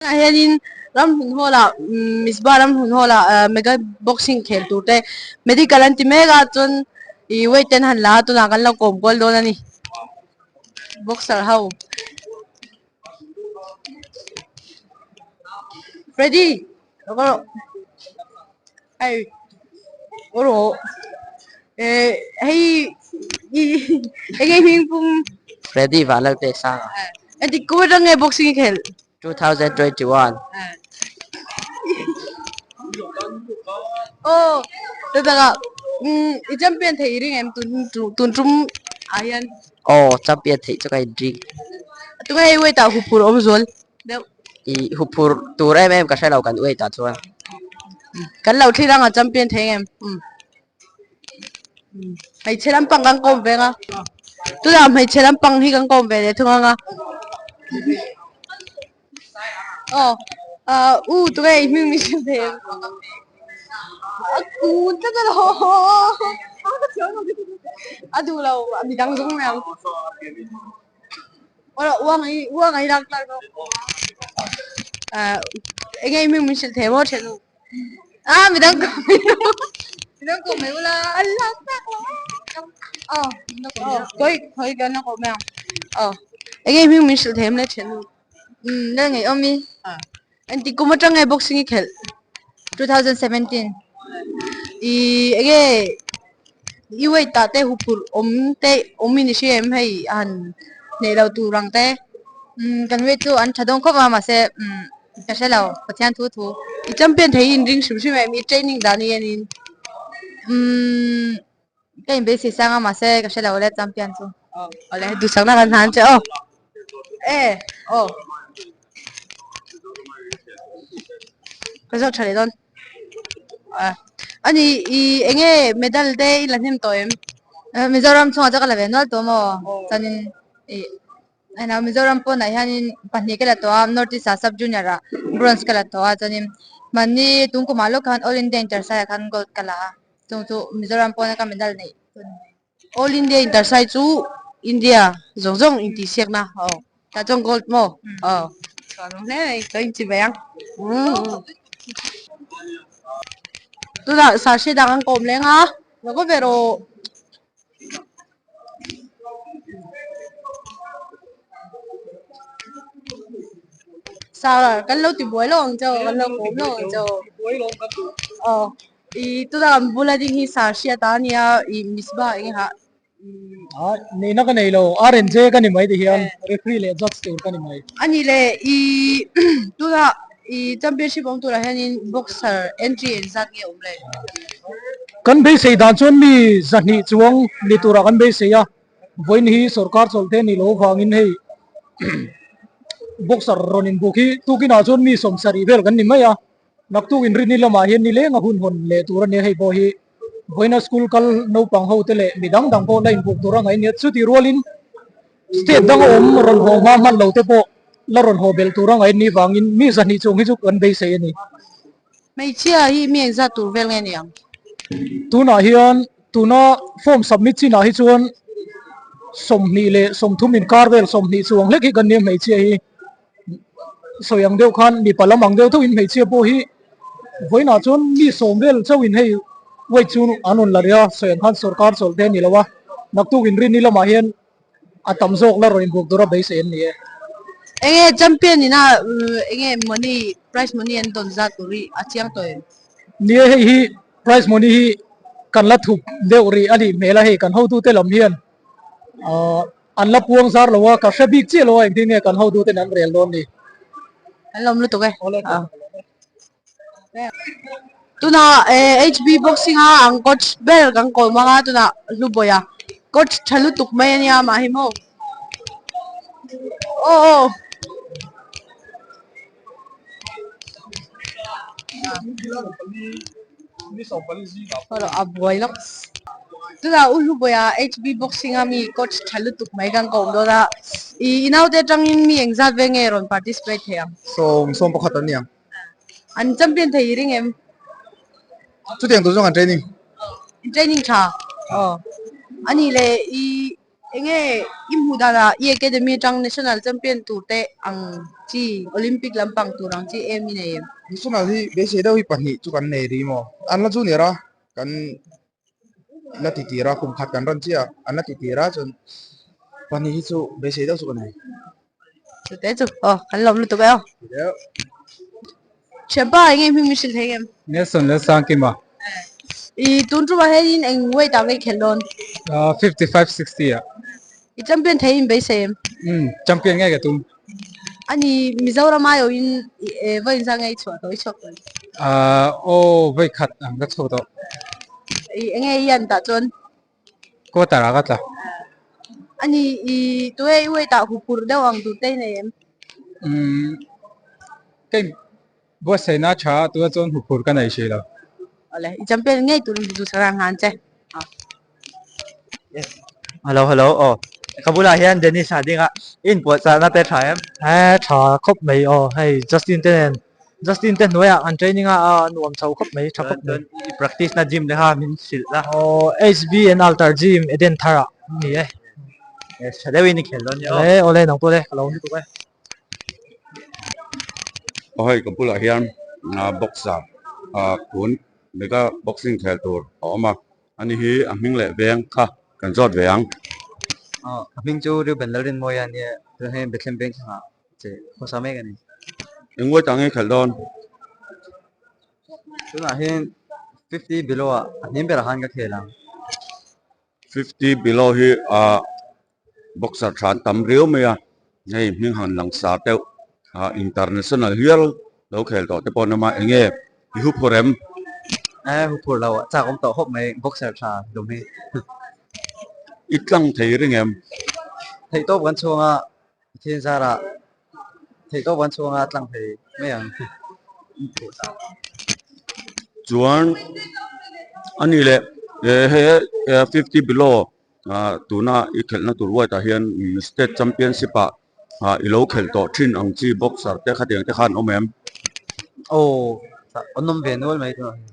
Tunah hianin Ramhlun Hall ah Misbah Ramhlun Hall ah mega boxing khel tur te medical an ti mek a chuan ih weight te an han la a tunah kan lo kawm kual dawn a ni boxer ho Freddy lo kal rawh hei aw rawh eh hei enge hming pum Freddy Vanlalpeksa. Engtik kum atang nge boxing i khelh? 2021. Aw chutah i champion theih i ring em tun tun tum ah hian? Aw champion theih chu ka in ring. Tunge hei weight ah huphurh awm zual deuh? I huphurh tur em em ka hre lo kan weight ah chuan. Kan lo thlir anga champion thei em? Hmeichhe lampang kan kawm ve ang a, tunah hmeichhe lampang hi kan kawm ve leh thung ang a. Aw ah u tunge i hming min hrilh thei em? A kun tlat a lo a duh lo midang zawng mai ang. Aw uang i uang i lak tlak bawk. Ah enge i hming min hrilh thei maw thiannu? Ah midang ko mai midang ko mai ula Allah tak oh koi koi kan ko mai ang oh enge hming min hrilh thei em le thiannu le ngei awm i engti kum atang nge boxing i khelh 2017 i enge i weight ah te huphurh awm te awm in i hria em hei a han hneh lo tur ang te kan weight chu an tha dawn khawp a mahse Ka hre lo, Pathian thu thu. I champion thei in ring hrim hrim em? I training dan hi en in? Umm ka inbeisei sang a mahse ka hre lo le champion chu. Awle duhsakna kan hlan che aw. E aw. Ka zawh tha leh dawn. Ani i enge medal te i la hnem tawh em? Mizoram chhungah chuan ka la ve nual tawh maw? Chuanin ih Hena Mizoram pawnah hianin pahnih ka la tawh a, North East ah Sub Junior ah bronze ka la tawh a, chuanin mahni tung kumah lawk khan All India Intersai ah khan gold ka la a, chung chu Mizoram pawna ka medal neih chu a ni mai. All India Intersai chu India zawng zawng intihsiakna aw tah chuan gold maw aw chhuah ang hle mai ka inchi ve ang. Tunah Sahri dang an kawm leng a, lo ka ve rawh. Sir kan lo ti buai lo ang che aw kan lo kawm lo ang che aw aw i tuna kan bula ding hi sir hriat a nia i misba eng ha a neihna ka nei lo RNJ ka ni mai ti hian referee leh judge tur ka ni mai ani le i tuna i championship awm turah hianin boxer entry engzat nge awm le. Kan beisei dan chuan mi zahnih chuang ni turah kan beisei a, vawiin hi sorkar chawlh te ni lo vangin hei boxer rawn inbuk hi tukinah chuan mi sawmsarih vel kan ni mai a, naktuk inrinni lamah hian nileng a hun hawn leh tur a nia hei pawh hi vawiina school kal naupang ho te leh mi dang dang pawh la inbuk tur a ngaih a nia chutih rualin state danga awm rawn haw hma hman lo te pawh la rawn haw belh tur a ngaih a nih vangin mi zahnih chung hi chu kan beisei a ni. Hmeichhia hi mi engzat tur vel nge ni ang? Tunah hian tuna form submit chinah hi chuan 20 leh 30 inkar vel 20 chuang hlek hi kan nia hmeichhia hi sawi ang deuh khan mipa lam ang deuh theuhin hmeichhia pawh hi vawiinah chuan mi sawm vel chauhin hei weight chu an rawn la rih a sawi ang khan sorkar chawlh te a ni lo a naktuk inrinni lamah hian A tam zawk la rawn inbuk tura beisei an ni e. Enge champion ina enge money prize money an dawn zat tur hi a chiang tawh em? Ni e hei hi prize money hi kan la thup deuh rih a nih hmel a hei kan hotute lam hian an la puang zar lo a ka hre bik chiah lo a engtin nge kan hotuten an rel dawn ni. An lawm lutuk e. Tunah HB boxing a ang coach ber kan kawm ang a tunah Hlubawiha coach tha lutuk mai a nia mah hi maw aw aw. A buai lawk tunah u Hlubawiha HB boxing a mi coach tha lutuk mai kan kawm dawn a ih i naute atangin mi engzat ve nge rawn participate thei ang. 11 an ni ang. An champion thei i ring em? Chutiang tur zawng an training. In training tha? Aw. Ani le i Enge i hmuh danah i academy atang national champion tur te ang chi Olympic lampang tur ang chi em i nei em? National hi beisei deuh hi pahnih chu kan nei rih maw? An la junior a, kan la ti tir a, kum khat kan rawn chiah a, an la ti tir a chuan pahnih hi chu beisei deuh chu ka nei. Chute chu aw kan lawm lutuk e aw. Thianpa enge hming min hrilh thei em? Nelson Lalsangkima. I tun tumah hianin eng weight ah nge i khelh dawn? 55 60 ah. I champion thei in beisei em? Umm champion nge ka tum. Ani Mizoram aiawhin vawi inzah nge i chhuah tawh i chhuak tawh em? Aw vawi khat ang ka chhuak tawh. I enge i an tah chuan? Quarter ah ka tla. Ani i tuhe i weight ah huphurh deuh ang tur te i nei em? Umm ka in buatsaihna a tha a tuna chuan huphurh ka nei hrih lo. Awle i champion ngei turin duh sak ang han che. Hello hello aw ka bulah hian Dennis a ding a i inpuahchahna te tha em? He tha khawp mai aw hei Justin te nen Justin te hnuaiah an training a a nuam chho khawp mai tha khawp mai. I practice na gym te kha min hrilh la. Aw HB and Altar Gym Eden thar ah ni e. Yes tha deuhin i khel dawn nia aw. Awle awle nang pawh le ka lo lutuk e. Aw hei ka bulah hian boxer tun mega boxing khel tur a awm a. Ani hi a hming leh veng kha kan zawt ve ang. Aw, a hming chu Reuben Lalrinmawia a nia, tuna hian Bethlehem veng thlangah che khawsa mek a ni. Engmawi tah nge khalh dawn? Tunah hian 50 below ah a hniam berah khan ka khel ang. 50 below hi ah boxer tha an tam riau mai a, hei hming han lang sa deuh ah international hial lo khel tawh te pawh an awm a, enge i huphur em? E huphur lo a chak awm tawh khawp mai boxer tha dawm hi. I tlang thei ring em? Theih tawp kan chhuang a, Pathian zarah theih tawp kan chhuang a tlang thei mai ang. Chuan ani leh he 50 below Ah tuna i khelhna tur white ah hian state championship ah ah i lo khelh tawh thin ang chi boxer te khatiang te khan awm em? Aw an awm ve nual mai tunah hian.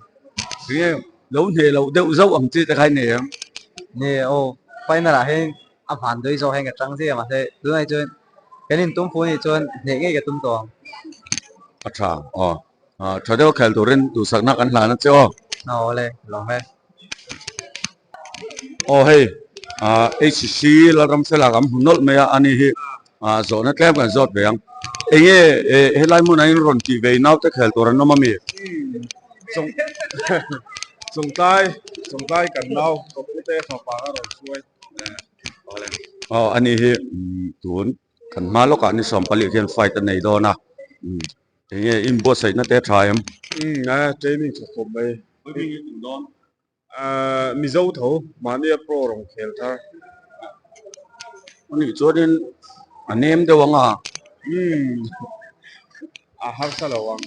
Enge lo hneh loh deuh zauh ang chi te kha i nei em? Ni aw final ah hian a hman dawi zawk hian ka tang zia mahse tunah hi chuan kan intum fu anih chuan hneh ngei ka tum tawh ang. A tha aw ah tha deuh a khel turin duhsakna kan hlan a che aw. Aw le lawm e. Aw hei ah HCC Lalramsela kan hmu nawlh mai a ani hi ah zawhna tlem kan zawt ve ang enge eh helai hmunah hian rawn tih ve naute khel tur an awm ami? Chawngtlai Chawngtlai kan nau ka pute fapa a rawn hruai. Aw ani hi tun kan hma lawkah ni 24 hian fight a nei dawn a enge inbuatsaihna te a tha em? Umm a training tha khawp mai. Mizo tho mahnia pro rawn khel thar. Anih chuanin a nem deuh ang a. Umm a harsa lo ang.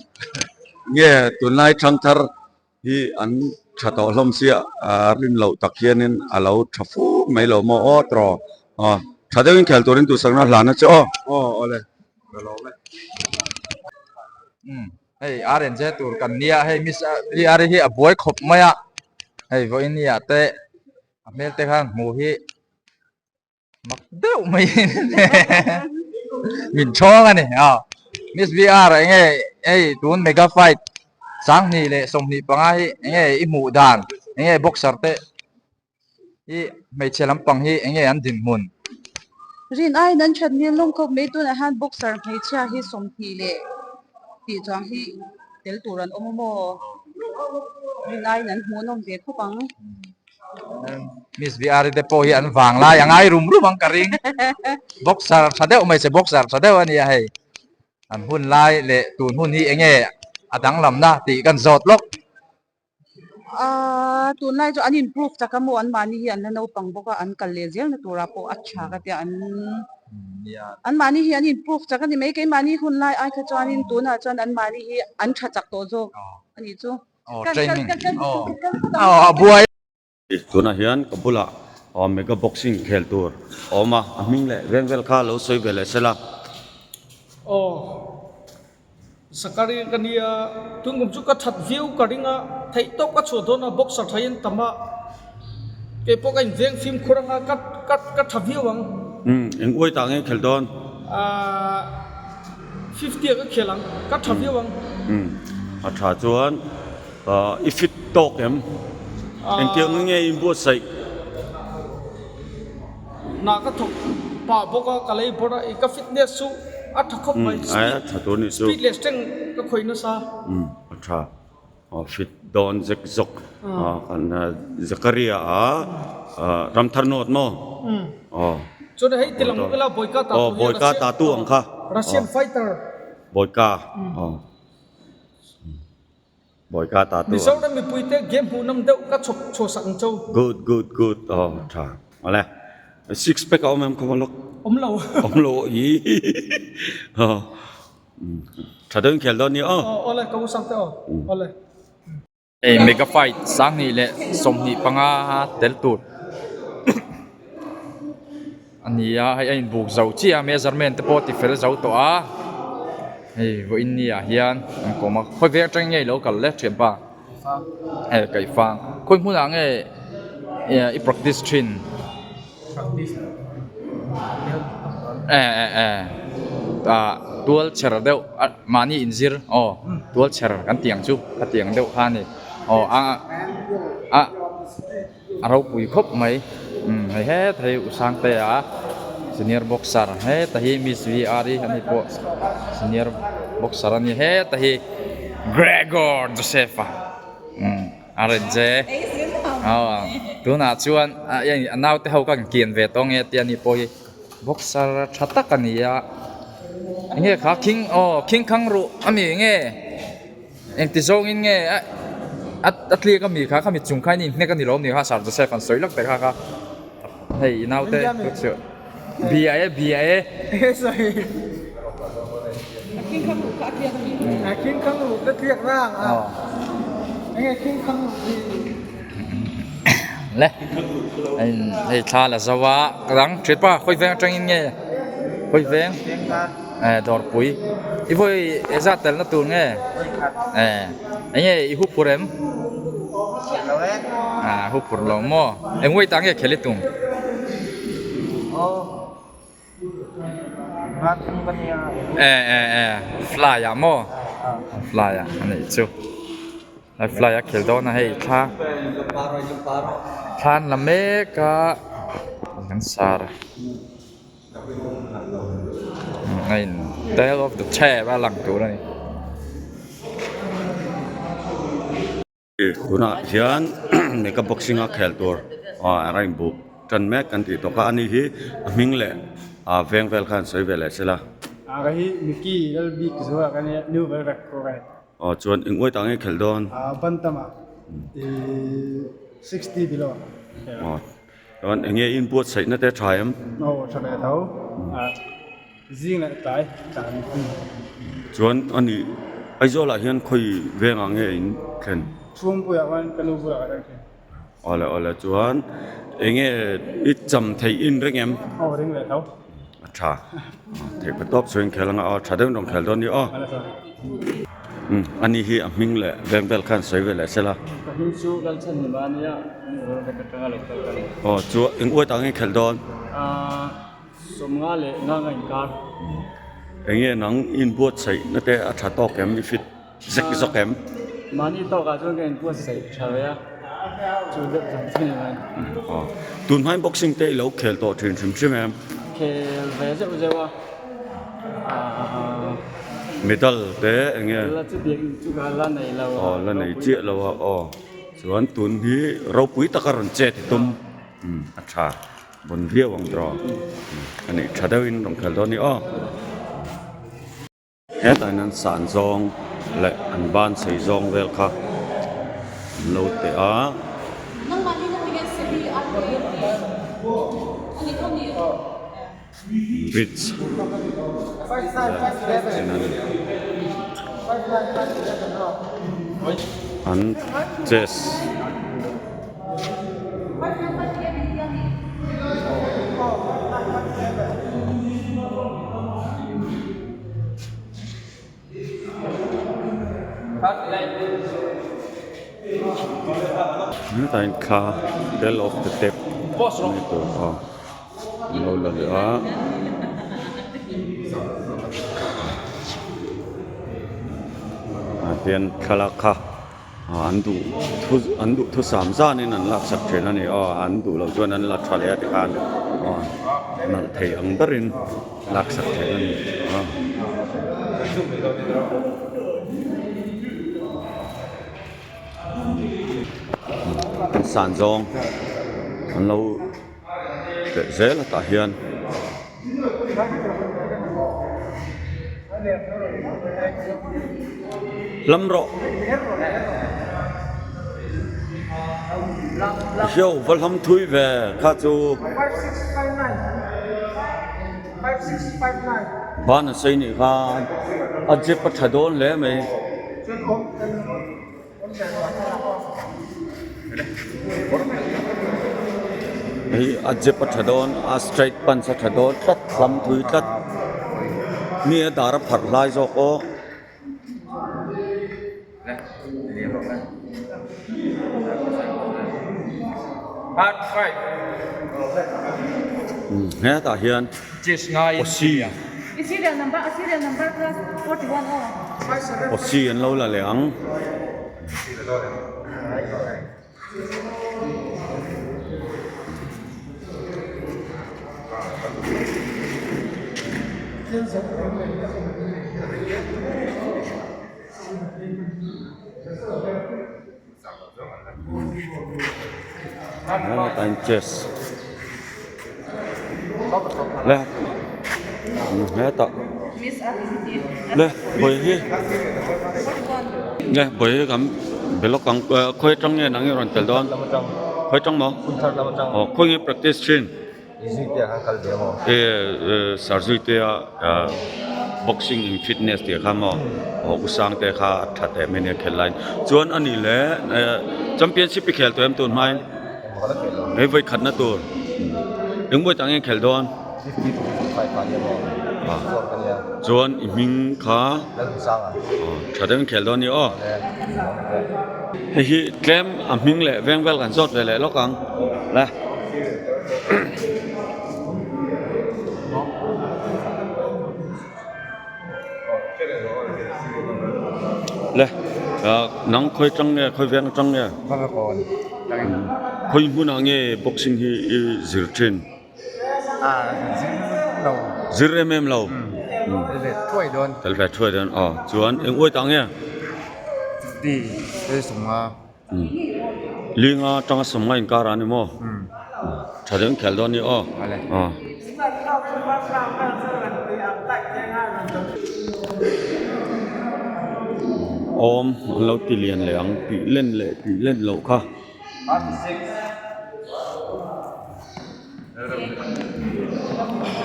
Nge tunlai thangthar hi an tha tawh hlawm sia a rin loh tak hianin a lo tha fu mai lo maw aw tawh aw tha deuhin khel turin duhsakna hlan a che aw. Aw awle ka lawm e. Umm hei RNJ tur kan nia hei miss VR hi a buai khawp mai a hei vawiin ni ah te a hmel te khan hmuh hi mak deuh mai min thawng a ni a miss VR enge hei tun mega fight 2025 hi enge i hmuh dan enge boxer te hi hmeichhe lampang hi enge an dinhmun. Rin aiin an that hmel lawm khawp mai tunah hian boxer hmeichhia hi sawmhnih leh tih chuang hi tel tur an awm a maw rin aiin an hmuhnawm ve khawp ang. Miss VR te pawh hi an vang lai a ngai rum rum ang ka ring boxer tha deuh hmeichhe boxer tha deuh a nia hei an hun lai leh tun hun hi enge a danglamna tih kan zawt lawk. Aaa tunlai chu an improve chak a maw an mahni hi an la naupang bawk a an kal leh zel na turah pawh a tha ka tia an an mahni hi an improve chak a ni mai keimahni hun lai ai kha chuanin tunah chuan an mahni hi an tha chak tawh zawk a nih chu. Tunah hian ka bulah mega boxing khel tur a awm a, a hming leh veng vel kha lo sawi ve leh sela. Aw, Zakari ka nia, tun kum chu ka that viau ka ring a, theih tawk a chhuah dawn a, boxer tha hian tam a, Kei pawh ka inveng fimkhur anga ka ka ka tha viau ang. Umm eng uai tah nge khel dawn? Ahh 50 ah ka khel ang, ka tha viau ang. Umm a tha chuan ahh i fit tawk em? Engtiang nge in buatsaih? Hna ka thawk pah bawk a, ka lei bawrh a, i ka fitness chu a tha khawp mai, speed leh strength ka khawih nasa. Umm a tha. Aw fit dawn zek zawk kan Zakaria a Ramthar North maw? Aw. Chuan hei ti lang ila Boyka ta tu Boyka ta tu ang kha. Russian fighter. Boyka. Aw. Boyka ta tu. Mizoram mipui te game hmuh nawm deuh ka chhawp chhuah sak ang chau. Good good good. Aw tha. Awle. Six pack a awm em khaw lawk? Awm lo. Awm lo ih. Aw. Tha deuhin khel dawn nia aw. Aw awle ka u sang te aw awle. Hei mega fight 12 leh 25 tel tur a ni a hei a inbuk zo chiah a measurement te pawh a ti fel zo tawh a hei vawiin ni ah hian an kawm a khawi veng atangin nge ilo kal le thianpa hei kaihfang khawi hmunah nge i practice thin. Eh eh eh ah tual chher deuh a mahni inzir aw tual chher kan tih ang chu ka tih ang deuh kha a ni aw a a a ropui khawp mai umm hei het hei u Sangtea senior boxer heta hi miss V R i ani pawh senior boxer a ni heta hi Gregor Joseph a umm. A rawn che aw tunah chuan a naute ho kha an kian ve tawh nge tia ni pawh hi boxer tha tak a ni a enge kha khing aw khing khang ruh a mi nge engti zawngin nge a a tliak a mi kha khami chung kha in inhnek a ni lo a ni kha sir Joseph an sawi lawk te kha kha hei i naute bia e bia e. Le hei thla la zo a ka dang thianpa khawi veng atangin nge khawi veng eh dawrpui i vawi zat telna tur nge eh enge i hu phur em ah hu phur lo maw eng weight ah nge khel i tum. Eh eh eh fly ah maw fly ah a nih chu a fly a khel dawn a hei thla thla an la mek a an sar a in tale of the tape a lang tur a ni. Tunah hian makeup boxing a khel tur a rain buk tan mek kan tih tawk a ani hi a hming leh a veng vel khan sawi ve leh sela. A ka hi Mickey Lalbik zuah ka nia New Velrek Kawrai. Aw chuan eng uai tah nge khelh dawn? A Bantam ah i 60 below ah. Aw chuan eng nge in buatsaihna te tha em? Aw tha ve tho. Zing leh tlai tlan a ni. Chuan a ni Aizawl ah hian khawi vengah nge in thlen? Chhungpuiah khan ka nu bulah ka tel thin. Awle awle chuan enge i cham theih in ring em? Aw ring leh tho. A tha theih pa tawp chuan khel anga aw tha deuhin rawn khel dawn ni aw. Umm a ni hi a hming leh veng vel khan sawi ve leh sela. Ka hming chu Lalchhan ni mah ania Rawlrek atanga lo kal ka ni. Aw chu eng uai tah nge khelh dawn? Aaa. Sawmnga leh nga nga inkar. Enge nang inbuatsaih na te a tha tawk em? I fit zek zawk em? Mahni tawkah chuan ka inbuatsaih tha ve a, chu deuh chang chang in mai. Aw, tunhmain boxing te i lo khel tawh thin hrim hrim em? Khel ve zeuh zeuh a, aah. Medal te enge? La chu biak in chu ka la nei lo a. Aw, la nei chiah lo a, aw. Chuan tun hi ropui taka rawn chet i tum, a tha. Vawn viau ang tawh a nih tha deuhin rawn khel dawn a ni aw. Hetah hian an san zawng leh an ban sei zawng vel kha an lo teh a. Bridge an chest. Hetah hian thla bell of the tap ni tur a an lo la leh a. Ah hian thlalak kha an duh thu an duh thusam zanin an laksak thin a ni aw an duh loh chuan an la tha leh a tikhan aw nalh thei ang berin laksak thin a ni a. San zawng an lo leh zel a tah hian. Lam rawh Hio va hlam thui ve kha chu Ban a sei nih khan a jep a tha dawn hle mai. Hei a jep a tha dawn a straight punch a tha dawn tlat hlam thui tlat mi a dar a pharh hlai zawk aw. Hetah hian Awsi Awsi an lo la leh ang. Chess le hetah le bawi hi le bawi hi kan be lawk ang khawi atang nge nang i rawn tel dawn khawi atang maw aw khawi nge practice thin e sir zuitea boxing in fitness tih kha maw aw u sang te kha a tha teh mai nia khel laiin chuan a nih leh championship i khel tawh em tun hmain hei vawi khatna tur engmawi tak nge khel dawn chuan i hming kha tha deuhin khel dawn a ni aw hei hi tlem a hming leh veng vel kan zawt ve leh lawk ang le. Le nang khawi tang nge khawi veng atang nge khawi hmunah nge boxing hi i zir thin zir em em lo tel ve thuai dawn aw chuan eng uai tah nge Linga atanga sawmnga inkar a ni maw? Tha deuhin khel dawn a ni aw. Awm an lo ti lian leh ang tih len leh tih len loh kha.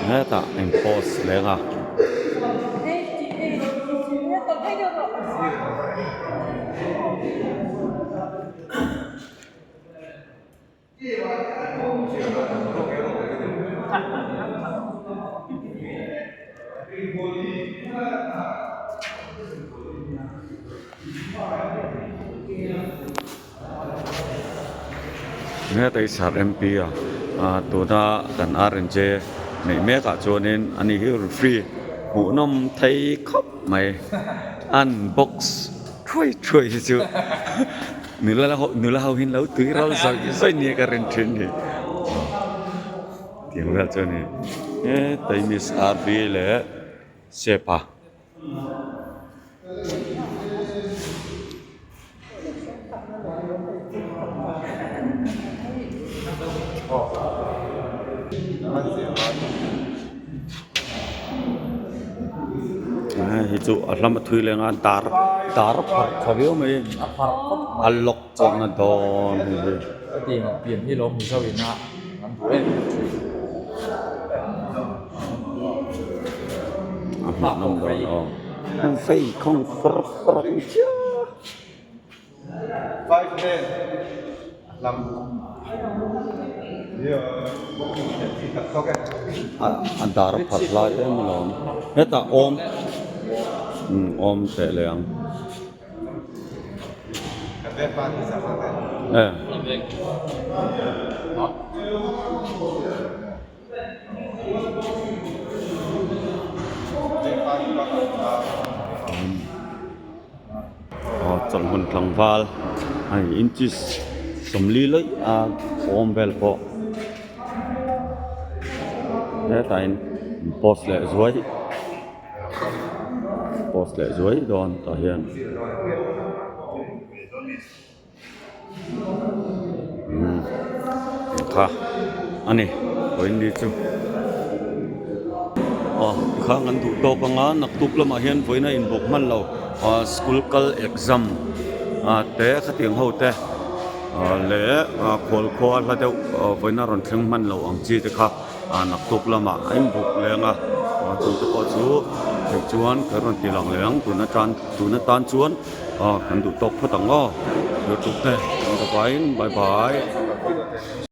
Hetah eng post leng a. Hetah hi sar MP a ah tuna kan RNJ neih mek ah chuanin ani hi referee hmuhnawm thei khawp mai an box thuai thuai hi chu nula ho nula ho hian lo tui ral zawih zawih nia ka rin thin ni tiang vel chu a ni hetai miss RV leh Sepa. Hei chu a hlama thui leng a dar dar a pharh tha viau mai a lock pawh na dawn hei hi. A hmuhnawm dawn aw an fei khawng far far ang chiah. A dar a pharh lai em alawm hetah awm awm teh leh ang. Aw chawlhhmun tlangval hei inches 40 lawih a awm vel pawh hetah in post leh zuai post leh zuai dawn tah hian. Umm kha a ni vawiin ni chu aw tikhan kan duh tawk anga naktuk lamah hian vawiin a inbawk hman lo ah school kal exam ah te khatiang ho te ah leh ah khual khua hla deuh vawiin a rawn thleng hman lo ang chi te kha. Ah naktuk lamah a inbuk leng a ah chungte pawh chu theih chuan kan rawn ti lang leh ang tun atan tun atan chuan ah kan duh tawk phawt ang aw youtube te kan ta vaiin bye bye.